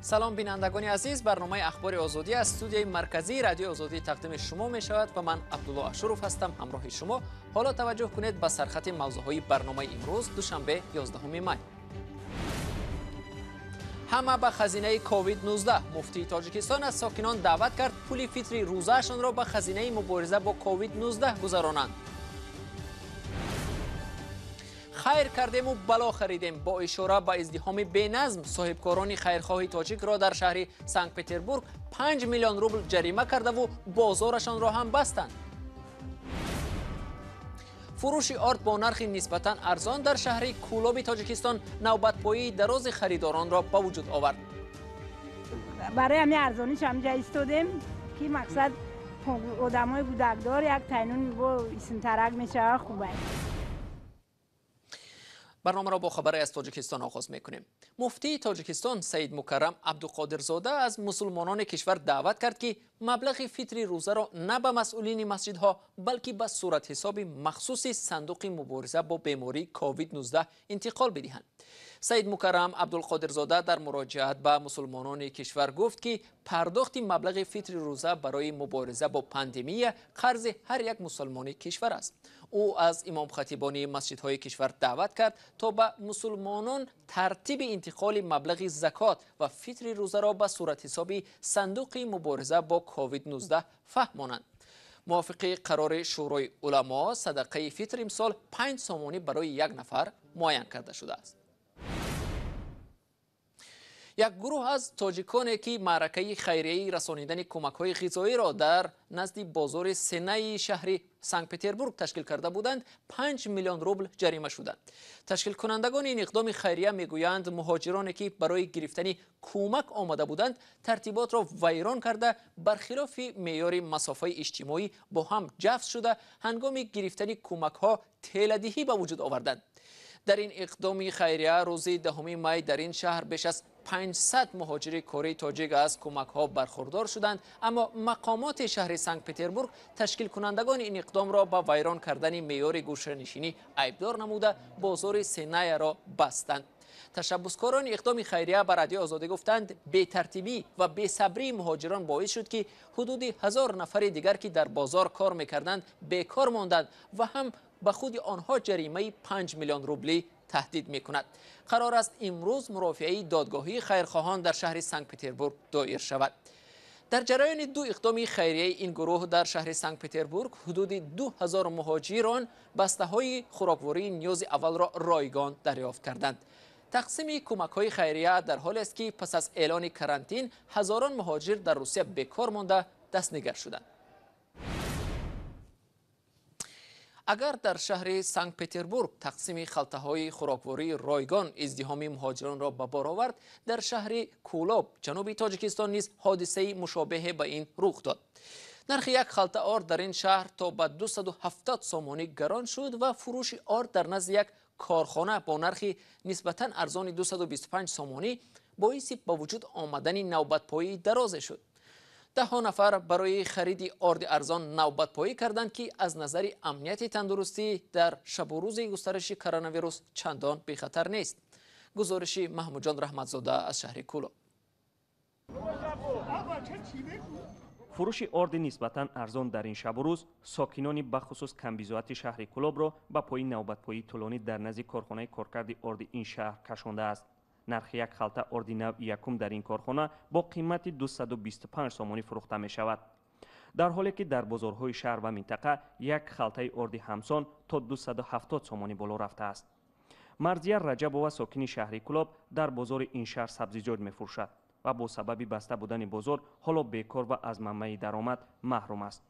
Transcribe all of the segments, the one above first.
Салом, бинандагони азиз. Барномаи Ахбори Озодӣ аз студияи марказии Радиои Озодӣ тақдими шумо мешавад ва ман Абдулло Ашуров ҳастам ҳамроҳи шумо. Ҳоло таваҷҷӯҳ кунед ба сархати мавзӯъҳои барномаи имрӯз, душанбе, 11 май. Ҳама ба хазинаи ковид-19. Муфтии Тоҷикистон аз сокинон даъват кард, пули фитри рӯзаашонро ба хазинаи мубориза бо ковид-19 гузаронанд. Хайр кардему бало харидем. Бо ишора ба издиҳоми беназм соҳибкорони хайрхоҳи тоҷикро дар шаҳри Санкт-Петербург 5 миллион рубл ҷарима кардаву бозорашонро ҳам бастанд. Фурӯши орд бо нархи нисбатан арзон дар шаҳри Кӯлоби Тоҷикистон навбатпоии дарози харидоронро ба вуҷуд овард. Барои ҳамин арзониш ҳамҷа истодем, ки мақсад одамои гудакдор як тайнун бо исмтарак мешава, хубай. Барномаро бо хабаре аз Тоҷикистон оғоз мекунем. Муфтии Тоҷикистон Саид Мукаррам Абдуқодирзода аз мусулмонони кишвар даъват кард, ки маблағи фитри рӯзаро на ба масъулини масҷидҳо, балки ба суратҳисоби махсуси сандуқи мубориза бо бемории ковид-19 интиқол бидиҳанд. Саид Мукаррам Абдулқодирзода дар муроҷиат ба мусулмонони кишвар гуфт, ки пардохти маблағи фитри рӯза барои мубориза бо пандемия қарзи ҳар як мусулмони кишвар аст. Ӯ аз имомхатибони масҷидҳои кишвар даъват кард, то ба мусулмонон тартиби интиқоли маблағи закот ва фитри рӯзаро ба суратҳисоби сандуқи мубориза бо ковид-19 фаҳмонанд. Мувофиқи қарори Шӯрои уламо, садақаи фитр имсол 5 сомонӣ барои як нафар муайян карда шудааст. Як гурӯҳ аз тоҷиконе, ки маъракаи хайрияи расонидани кӯмакҳои ғизоиро дар назди бозори Сенаи шаҳри Санкт-Петербург ташкил карда буданд, 5 миллион рубл ҷарима шуданд. Ташкилкунандагони ин иқдоми хайрия мегӯянд, муҳоҷироне, ки барои гирифтани кӯмак омада буданд, тартиботро вайрон карда, бархилофи меъёри масофаи иҷтимоӣ бо ҳам ҷафт шуда, ҳангоми гирифтани кӯмакҳо теладиҳӣ ба вуҷуд оварданд. Дар ин иқдоми хайрия рӯзи 10 май дар ин шаҳр беш аз 500 муҳоҷири кории тоҷик аз кӯмакҳо бархурдор шуданд, аммо мақомоти шаҳри Санкт-Петербург ташкилкунандагони ин иқдомро ба вайрон кардани меъёри гӯшанишинӣ айбдор намуда, бозори Сенаяро бастанд. Ташаббускорони иқдоми хайрия ба Радиои Озодӣ гуфтанд, бетартибӣ ва бесабрии муҳоҷирон боис шуд, ки ҳудуди 1000 нафари дигар, ки дар бозор кор мекарданд, бекор монданд ва ҳам ба худи онҳо ҷаримаи 5 миллион рублӣ таҳдид мекунад. Қарор аст, имрӯз мурофиаи додгоҳии хайрхоҳон дар шаҳри Санкт-Петербург доир шавад. Дар ҷараёни ду иқдоми хайрияи ин гурӯҳ дар шаҳри Санкт-Петербург ҳудуди 2000 муҳоҷирон бастаҳои хӯроквории ниёзи аввалро ройгон дарёфт карданд. Тақсими кӯмакҳои хайрия дар ҳолест, ки пас аз эълони карантин ҳазорон муҳоҷир дар Русия бекор монда, дастнигар шуданд. Агар дар шаҳри Санкт-Петербург тақсими халтаҳои хӯроквории ройгон издиҳоми муҳоҷиронро ба бор овард, дар шаҳри Кӯлоб, ҷануби Тоҷикистон, низ ҳодисаи мушобеҳе ба ин рух дод. Нархи як халта орд дар ин шаҳр то ба 270 сомонӣ гарон шуд ва фурӯши орд дар назди як корхона бо нархи нисбатан арзони 225 сомонӣ боиси ба вуҷуд омадани навбатпоии дарозе шуд. Даҳҳо нафар барои хариди орди арзон навбатпоӣ карданд, ки аз назари амнияти тандурустӣ дар шабу рӯзи густариши коронавирус чандон бехатар нест. Гузориши Маҳмудҷон Раҳматзода аз шаҳри Кӯлоб. Фурӯши орди нисбатан арзон дар ин шабу рӯз сокинони бахусус камбизоати шаҳри Кӯлобро ба пои навбатпоии тӯлонӣ дар назди корхонаи коркарди орди ин шаҳр кашондааст. Нархи як халта орди навъи якум дар ин корхона бо қимати 225 сомонӣ фурӯхта мешавад, дар ҳоле ки дар бозорҳои шаҳр ва минтақа як халтаи орди ҳамсон то 270 сомонӣ боло рафтааст. Марзия Раҷабова, сокини шаҳри Кӯлоб, дар бозори ин шаҳр сабзиҷот мефурӯшад ва бо сабаби баста будани бозор ҳоло бекор ва аз манбаи даромад маҳрум аст.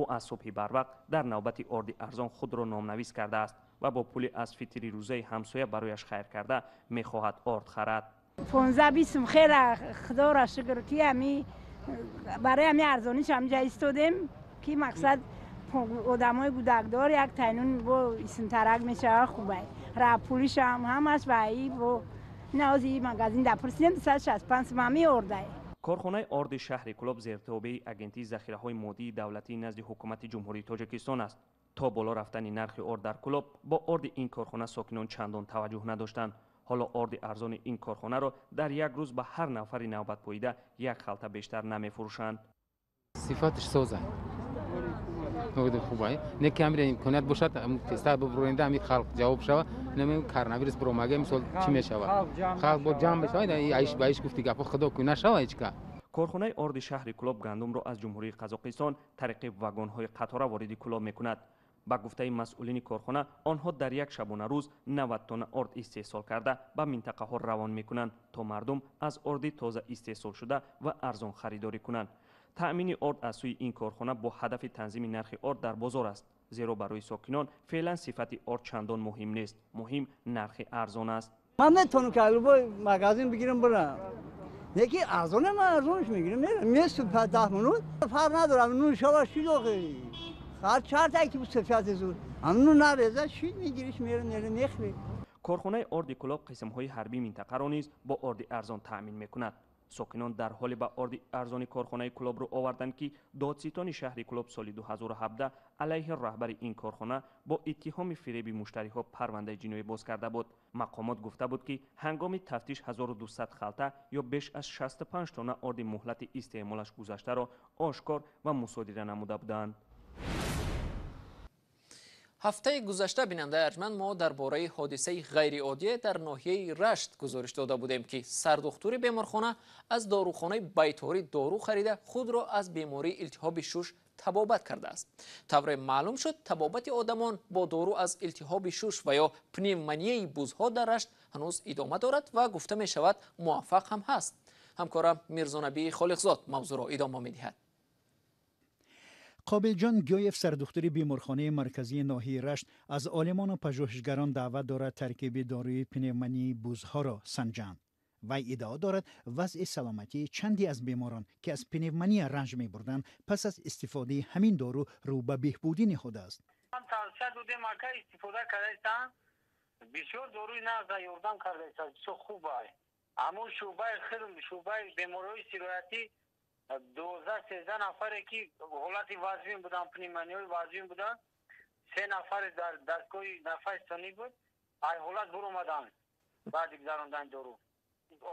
Ӯ аз субҳи барвақт дар навбати орди арзон худро номнавис кардааст ва бо пули аз фитри рӯзаи ҳамсоя барояш хайр карда мехоҳад орд харад. 15-20 хера, худоро шукр, ки ами барои ами арзониш ҳамҷа истодем, ки мақсад одамои гудакдор як тайнун бо исмтарак мешава, хубай. Ра пулишам ҳамаш ва и бо наози магазин да пурсидем, 265 сомонӣ ордай. Корхонаи орди шаҳри Кӯлоб зертобеи Агентии захираҳои моддии давлатии назди Ҳукумати Ҷумҳурии Тоҷикистон аст. То боло рафтани нархи орд дар Кӯлоб бо орди ин корхона сокинон чандон таваҷҷӯҳ надоштанд. Ҳоло орди арзони ин корхонаро дар як рӯз ба ҳар нафари навбатпоида як халта бештар намефурӯшанд. Сифаташ соза хубай, не ки ҳамин имконият бошад, тезтар бубуронда, ҳамин халқ ҷавоб шава. Намем, коронавирус буромага, мисол, чӣ мешавад, халқ бо ҷамъ мешавад, аиш ба иш гуфти гапҳо, худо кӯ нашава ҳеҷ ка. Корхонаи орди шаҳри Кӯлоб гандумро аз Ҷумҳурии Қазоқистон тариқи вагонҳои қатора вориди Кӯлоб мекунад. Ба гуфтаи масъулини корхона, онҳо дар як шабонарӯз 90 тонна орд истеҳсол карда, ба минтақаҳо равон мекунанд, то мардум аз орди тоза истеҳсолшуда ва арзон харидорӣ кунанд. Таъмини орд аз сӯи ин корхона бо ҳадафи танзими нархи орд дар бозор аст, зеро барои сокинон феълан сифати орд чандон муҳим нест, муҳим нархи арзон аст. Ман метавонам ки любой магазин бигирам, бирам, неки арзоне, ман арзонш мегирам, мерам, месу 10 минут, фарқ надорам, нун шава шид, охи ҳар чарта ки сифати зуд ҳам нун нареза шид, мегириш, мера, мера, мехӯри. Корхонаи орди Кӯлоб қисмҳои ҳарбии минтақаро низ бо орди арзон таъмин мекунад. Сокинон дар ҳоле ба орди арзони корхонаи Кӯлоб рӯ оварданд, ки додситони шаҳри Кӯлоб соли 2017 алайҳи раҳбари ин корхона бо иттиҳоми фиреби муштариҳо парвандаи ҷиноӣ боз карда буд. Мақомот гуфта буд, ки ҳангоми тафтиш 1200 халта ё беш аз 65 тонна орди муҳлати истеъмолаш гузаштаро ошкор ва мусодира намуда буданд. Ҳафтаи гузашта, бинандаи арҷманд, мо дар бораи ҳодисаи ғайриоддие дар ноҳияи Рашт гузориш дода будем, ки сардухтури беморхона аз дорухонаи байторӣ дору харида, худро аз бемории илтиҳоби шуш табобат кардааст. Тавре маълум шуд, табобати одамон бо дору аз илтиҳоби шуш ва ё пневмонияи бузҳо дар Рашт ҳанӯз идома дорад ва гуфта мешавад, муваффақ ҳам ҳаст. Ҳамкорам Мирзонабии Холиқзод мавзӯъро идома медиҳад. Қобилҷон Гёев, сардухтури беморхонаи марказии ноҳияи Рашт, аз олимону пажӯҳишгарон даъват дорад, таркиби доруи пневмонияи бузҳоро санҷанд. Вай иддао дорад, вазъи саломатии чанде аз беморон, ки аз пневмония ранҷ мебурданд, пас аз истифодаи ҳамин дору рӯ ба беҳбудӣ ниҳодааст. Тавсия додем, ака, истифода кардаистанд, бисёр доруи нағза ёрдам кардаиста, бисёр хуб ай. Ҳамун шӯъбаи хирм, шӯъбаи бемориҳои сироятӣ, 12, 13 нафаре ки ҳолати вазнин буданд, пневмониҳои вазнин буданд, се нафаре дар дастгоҳи нафаси буд, ай ҳолат буромаданд баъди гузарондани дору.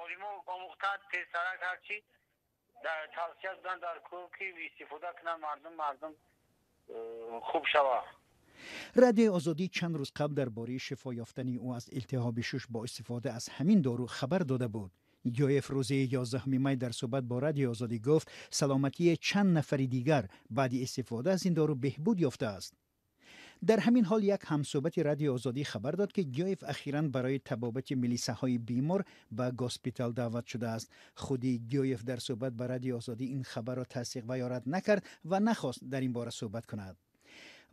Олимо омӯхта, тезтарак ҳарчи тавсия доданд дар кӯҳ, ки истифода кунанд мардум, мардум хуб шавад. Радиои Озодӣ чанд рӯз қабл дар бораи шифо ёфтани ӯ аз илтиҳоби шуш бо истифода аз ҳамин дору хабар дода буд. Гёев рӯзи 11 май дар суҳбат бо Радиои Озодӣ гуфт, саломатии чанд нафари дигар баъди истифода аз ин дору беҳбуд ёфтааст. Дар ҳамин ҳол, як ҳамсӯҳбати Радиои Озодӣ хабар дод, ки Гёев ахиран барои табобати милисаҳои бемор ба госпитал даъват шудааст. Худи Гёев дар суҳбат ба Радиои Озодӣ ин хабарро тасдиқ ва ё рад накард ва нахост дар ин бора суҳбат кунад.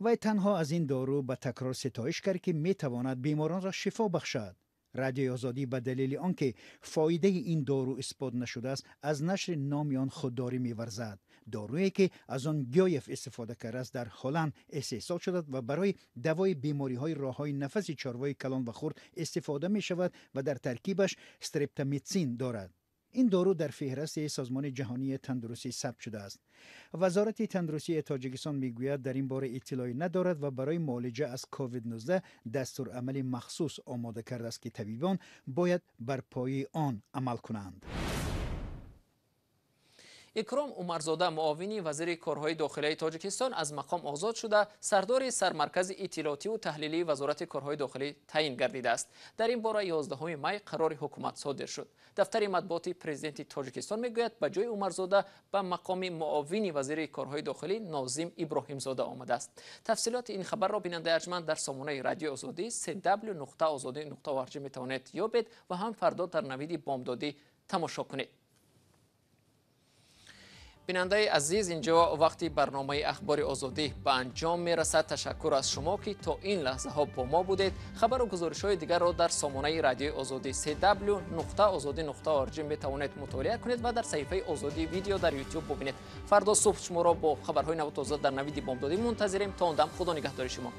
Вай танҳо аз ин дору ба такрор ситоиш кард, ки метавонад беморонро шифо бахшад. Радиои Озодӣ ба далели он ки фоидаи ин дору исбот нашудааст, аз нашри номи он худдорӣ меварзад. Доруе ки аз он Гёев истифода кардааст, дар Ҳолланд истеҳсол шудааст ва барои давои бемориҳои роҳҳои нафаси чорвои калон ва хурд истифода мешавад ва дар таркибаш стрептомитсин дорад. Ин дору дар феҳрасти Созмони Ҷаҳонии Тандурустӣ сабт шудааст. Вазорати тандурустии Тоҷикистон мегӯяд, дар ин бора иттилоъе надорад ва барои муолиҷа аз COVID-19 дастурамали махсус омода кардааст, ки табибон бояд бар пояи он амал кунанд. Икром Умарзода, муовини вазири корҳои дохилаи Тоҷикистон, аз мақом озод шуда, сардори Сармаркази иттилоотиву таҳлилии Вазорати корҳои дохилӣ таъин гардидааст. Дар ин бора 11 май қарори ҳукумат содир шуд. Дафтари матбуоти президенти Тоҷикистон мегӯяд, ба ҷои Умарзода ба мақоми муовини вазири корҳои дохилӣ Нозим Иброҳимзода омадааст. Тафсилоти ин хабарро, бинандаи арҷманд, дар сомонаи Радиои Озодӣ cw.ozodi.org метавонед ёбед ва ҳам фардо дар навиди бомдодӣ тамошо кунед. Бинандаи азиз, инҷо вақти барномаи Ахбори Озодӣ ба анҷом мерасад. Ташаккур аз шумо, ки то ин лаҳзаҳо бо мо будед. Хабару гузоришҳои дигарро дар сомонаи Радиои Озодӣ cw.ozodi.org метавонед мутолиа кунед ва дар саҳифаи Озодӣ Видео дар Ютуб бубинед. Фардо субҳ шуморо бо хабарҳои наву тоза дар навиди бомдодӣ мунтазирем. То он дам худо нигаҳдори шумо.